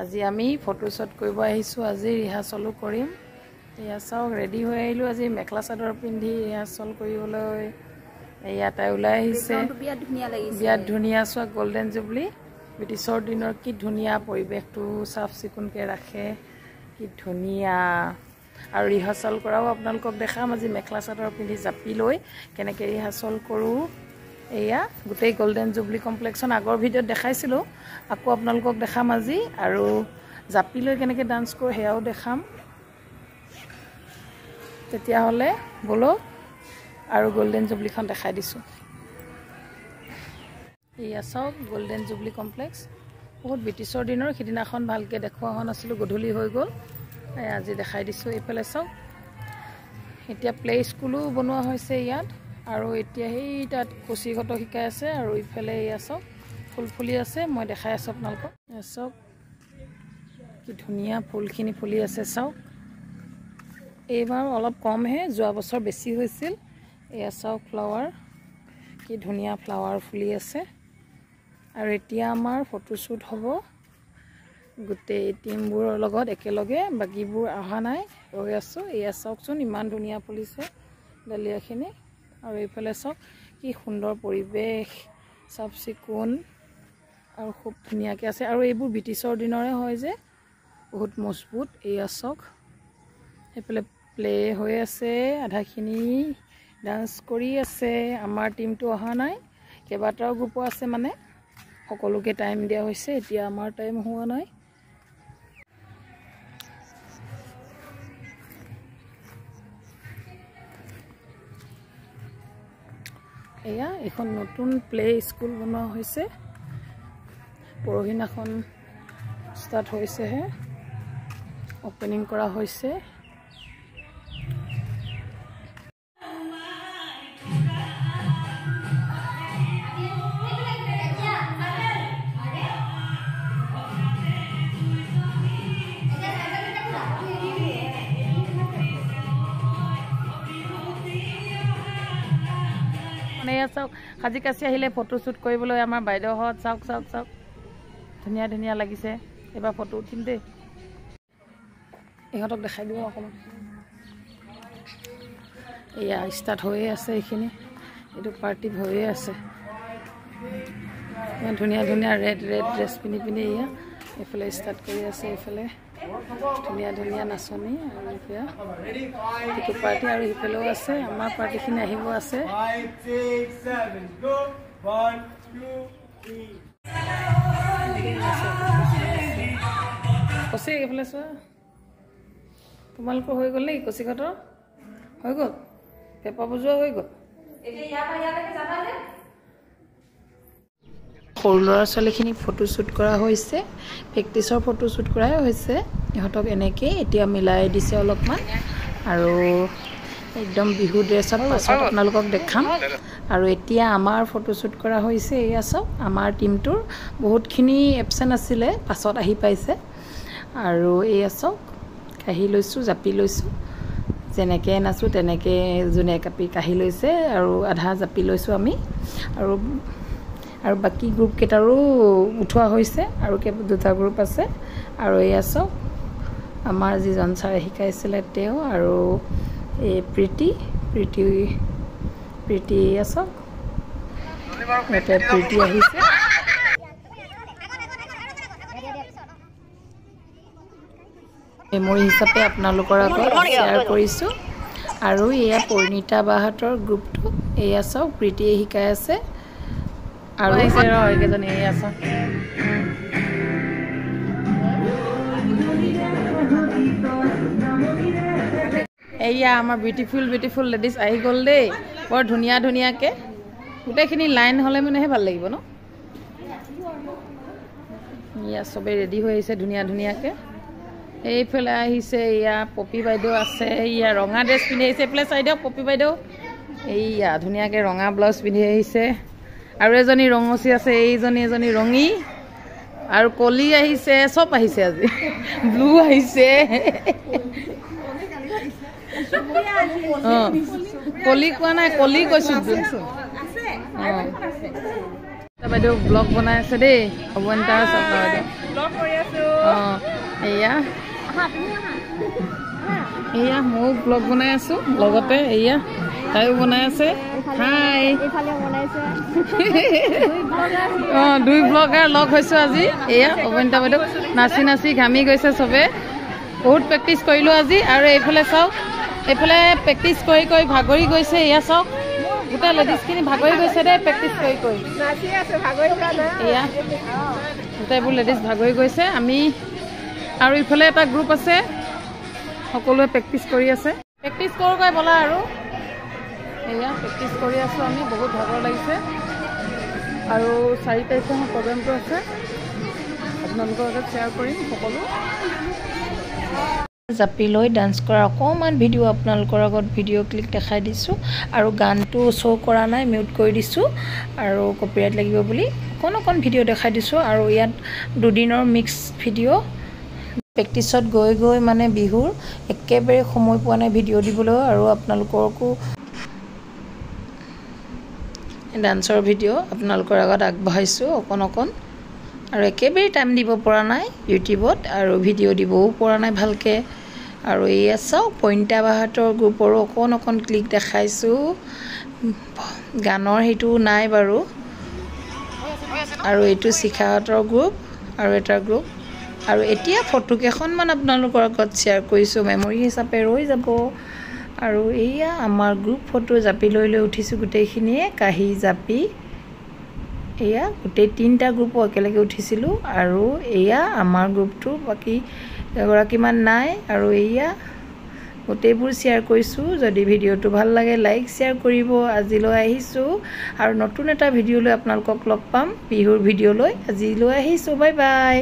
আজি আমি ফটোশ্বুট কৰিব আহিছোঁ, আজি ৰিহাৰ্চেলো কৰিম। এয়া চাওক, ৰেডি হৈ আহিলোঁ আজি মেখেলা চাদৰ পিন্ধি ৰিহাৰ্চেল কৰিবলৈ। এয়া তাই ওলাই আহিছে, বিৰাট ধুনীয়া। চোৱা গল্ডেন জুবলি, ব্ৰিটিছৰ দিনৰ কি ধুনীয়া পৰিৱেশটো, চাফ চিকুণকৈ ৰাখে, কি ধুনীয়া। আৰু ৰিহাৰ্চেল কৰাও আপোনালোকক দেখাম। আজি মেখেলা চাদৰ পিন্ধি জাপি লৈ কেনেকৈ ৰিহাৰ্চেল কৰোঁ। এয়া গোটেই গল্ডেন জুবলি কমপ্লেক্সখন আগৰ ভিডিঅ'ত দেখাইছিলোঁ, আকৌ আপোনালোকক দেখাম আজি। আৰু জাপি লৈ কেনেকৈ ডান্স কৰোঁ সেয়াও দেখাম। তেতিয়াহ'লে ব'লক আৰু গল্ডেন জুবলিখন দেখাই দিছোঁ। এয়া চাওক গল্ডেন জুবলি কমপ্লেক্স, বহুত ব্ৰিটিছৰ দিনৰ। সিদিনাখন ভালকৈ দেখুওৱা হোৱা নাছিলোঁ, গধূলি হৈ গ'ল, আজি দেখাই দিছোঁ। এইফালে চাওক, এতিয়া প্লে স্কুলো বনোৱা হৈছে ইয়াত। আৰু এতিয়া সেই তাত কচিহঁতক শিকাই আছে। আৰু ইফালে এয়া চাওক ফুল ফুলি আছে, মই দেখাই আছোঁ আপোনালোকক। চাওক কি ধুনীয়া ফুলখিনি ফুলি আছে চাওক। এইবাৰ অলপ কমহে, যোৱা বছৰ বেছি হৈছিল। এয়া চাওক ফ্লাৱাৰ, কি ধুনীয়া ফ্লাৱাৰ ফুলি আছে। আৰু এতিয়া আমাৰ ফটোশ্বুট হ'ব গোটেই টীমবোৰৰ লগত একেলগে, বাকীবোৰ অহা নাই, ৰৈ আছোঁ। এয়া চাওকচোন ইমান ধুনীয়া ফুলিছে ডালিয়াখিনি। আৰু এইফালে চাওক কি সুন্দৰ পৰিৱেশ, চাফ চিকুণ আৰু খুব ধুনীয়াকৈ আছে। আৰু এইবোৰ ব্ৰিটিছৰ দিনৰে হয় যে, বহুত মজবুত। এয়া চাওক সেইফালে প্লে হৈ আছে, আধাখিনি ডান্স কৰি আছে। আমাৰ টীমটো অহা নাই, কেইবাটাও গ্ৰুপো আছে, মানে সকলোকে টাইম দিয়া হৈছে, এতিয়া আমাৰ টাইম হোৱা নাই। এয়া এখন নতুন প্লে স্কুল বনোৱা হৈছে, পৰহিদিনাখন ষ্টাৰ্ট হৈছেহে, অ'পেনিং কৰা হৈছে। চাওক সাজি কাচি আহিলে ফটোশ্বুট কৰিবলৈ আমাৰ বাইদেউহঁত। চাওক চাওক চাওক, ধুনীয়া ধুনীয়া লাগিছে। এইবাৰ ফটো উঠিম দেই, ইহঁতক দেখাই দিওঁ অকণমান। এয়া ষ্টাৰ্ট হৈয়ে আছে, এইখিনি এইটো পাৰ্টি হৈয়ে আছে। ইমান ধুনীয়া ধুনীয়া ৰেড ৰেড ড্ৰেছ পিন্ধি পিন্ধি এয়া এইফালে ষ্টাৰ্ট কৰি আছে। এইফালে ধুনীয়া ধুনীয়া নাচনী। আৰু এতিয়া এইটো পাৰ্টি, আৰু সিফালেও আছে, আমাৰ পাৰ্টিখিনি আহিব আছে। কচি এইফালে চোৱা, তোমালোকৰ হৈ গ'ল নেকি? কচিকহঁতৰ হৈ গ'ল, পেপা বজোৱা হৈ গ'ল। সৰু ল'ৰা ছোৱালীখিনিক ফটোশ্বুট কৰা হৈছে, প্ৰেক্টিছৰ ফটোশ্বুট কৰাই হৈছে। ইহঁতক এনেকেই এতিয়া মিলাই দিছে অলপমান। আৰু একদম বিহু ড্ৰেছত পাছত আপোনালোকক দেখাম। আৰু এতিয়া আমাৰ ফটোশ্বুট কৰা হৈছে। এয়া চাওক আমাৰ টীমটোৰ বহুতখিনি এবচেণ্ট আছিলে, পাছত আহি পাইছে। আৰু এয়া চাওক কাঁহী লৈছোঁ, জাপি লৈছোঁ, যেনেকৈ নাচোঁ তেনেকৈ যোনে কাপি কাঁহী লৈছে। আৰু আধা জাপি লৈছোঁ আমি। আৰু আৰু বাকী গ্ৰুপকেইটাৰো উঠোৱা হৈছে, আৰু দুটা গ্ৰুপ আছে। আৰু এয়া চাওক আমাৰ যিজন ছাৰে শিকাইছিলে তেওঁ, আৰু এই প্ৰীতি প্ৰীতি প্ৰীতি এয়া চাওক ইয়াতে প্ৰীতি আহিছে। মেমৰি হিচাপে আপোনালোকৰ আগত শ্বেয়াৰ কৰিছোঁ। আৰু এয়া পৰিণীতা বাহঁতৰ গ্ৰুপটো, এয়া চাওক প্ৰীতিয়ে শিকাই আছে। আৰু এইকেইজনী এয়া চাওক। এয়া আমাৰ বিউটিফুল বিউটিফুল লেডিজ আহি গ'ল দেই, বৰ ধুনীয়া ধুনীয়াকৈ। গোটেইখিনি লাইন হ'লে মানেহে ভাল লাগিব ন। এয়া চবেই ৰেডি হৈ আহিছে ধুনীয়া ধুনীয়াকৈ। এইফালে আহিছে এয়া পপী বাইদেউ আছে, এয়া ৰঙা ড্ৰেছ পিন্ধি আহিছে। এইফালে চাই দিয়ক পপী বাইদেউ, এইয়া ধুনীয়াকৈ ৰঙা ব্লাউজ পিন্ধি আহিছে। আৰু এজনী ৰঙচী আছে, এইজনী এজনী ৰঙী। আৰু কলি আহিছে, চব আহিছে আজি, ব্লু আহিছে। কলি কোৱা নাই, কলি কৈছোঁ। বাইদেউ ব্লগ বনাই আছে দেই, অৱনীতা বাইদেউ। অঁ, এয়া এয়া ময়ো ব্লগ বনাই আছোঁ, লগতে এয়া তাইও বনাই আছে। হাই। অঁ, দুই ব্লগাৰ লগ হৈছোঁ আজি। এয়া অৱনীতা বাইদেউ নাচি নাচি ঘামি গৈছে চবে। বহুত প্ৰেক্টিচ কৰিলোঁ আজি। আৰু এইফালে চাওক, এইফালে প্ৰেক্টিচ কৰি কৰি ভাগৰি গৈছে। এয়া চাওক, গোটেই লেডিজখিনি ভাগৰি গৈছে দেই প্ৰেক্টিচ কৰি কৰি। এয়া গোটেইবোৰ লেডিজ ভাগৰি গৈছে আমি। আৰু ইফালে এটা গ্ৰুপ আছে, সকলোৱে প্ৰেক্টিচ কৰি আছে। প্ৰেক্টিচ কৰোঁগৈ ব'লা। আৰু এয়া প্ৰেক্টিচ কৰি আছোঁ আমি, বহুত ভাগৰ লাগিছে। আৰু 4 তাৰিখে আমাৰ প্ৰগ্ৰেমটো আছে, আপোনালোকৰ আগত শ্বেয়াৰ কৰিম সকলো। জাপি লৈ ডান্স কৰা অকণমান ভিডিঅ' আপোনালোকৰ আগত ভিডিঅ' ক্লিপ দেখাই দিছোঁ। আৰু গানটো শ্ব' কৰা নাই, মিউট কৰি দিছোঁ আৰু কপিৰাইট লাগিব বুলি অকণ অকণ ভিডিঅ' দেখাই দিছোঁ। আৰু ইয়াত দুদিনৰ মিক্স ভিডিঅ'। প্ৰেক্টিছত গৈ গৈ মানে বিহুৰ একেবাৰে সময় পোৱা নাই ভিডিঅ' দিবলৈ। আৰু আপোনালোককো ডান্সৰ ভিডিঅ' আপোনালোকৰ আগত আগবঢ়াইছোঁ অকণ অকণ। আৰু একেবাৰে টাইম দিব পৰা নাই ইউটিউবত, আৰু ভিডিঅ' দিবও পৰা নাই ভালকৈ। আৰু এয়া চাওক, পইণ্টা বাহঁতৰ গ্ৰুপৰো অকণ অকণ ক্লিক দেখাইছোঁ। গানৰ সেইটো নাই বাৰু। আৰু এইটো শিখাহঁতৰ গ্ৰুপ আৰু এটা গ্ৰুপ। আৰু এতিয়া ফটো কেইখনমান আপোনালোকৰ আগত শ্বেয়াৰ কৰিছোঁ, মেমৰি হিচাপে ৰৈ যাব। আৰু এয়া আমাৰ গ্ৰুপ ফটো, জাপি লৈ লৈ উঠিছোঁ গোটেইখিনিয়ে, কাঁহী জাপি। এয়া গোটেই 3টা গ্ৰুপো একেলগে উঠিছিলোঁ। আৰু এয়া আমাৰ গ্ৰুপটো, বাকী এগৰাকীমান নাই। আৰু এয়া গোটেইবোৰ শ্বেয়াৰ কৰিছোঁ। যদি ভিডিঅ'টো ভাল লাগে লাইক শ্বেয়াৰ কৰিব। আজিলৈ আহিছোঁ আৰু নতুন এটা ভিডিঅ' লৈ আপোনালোকক লগ পাম, বিহুৰ ভিডিঅ' লৈ। আজিলৈ আহিছোঁ, বাই বাই।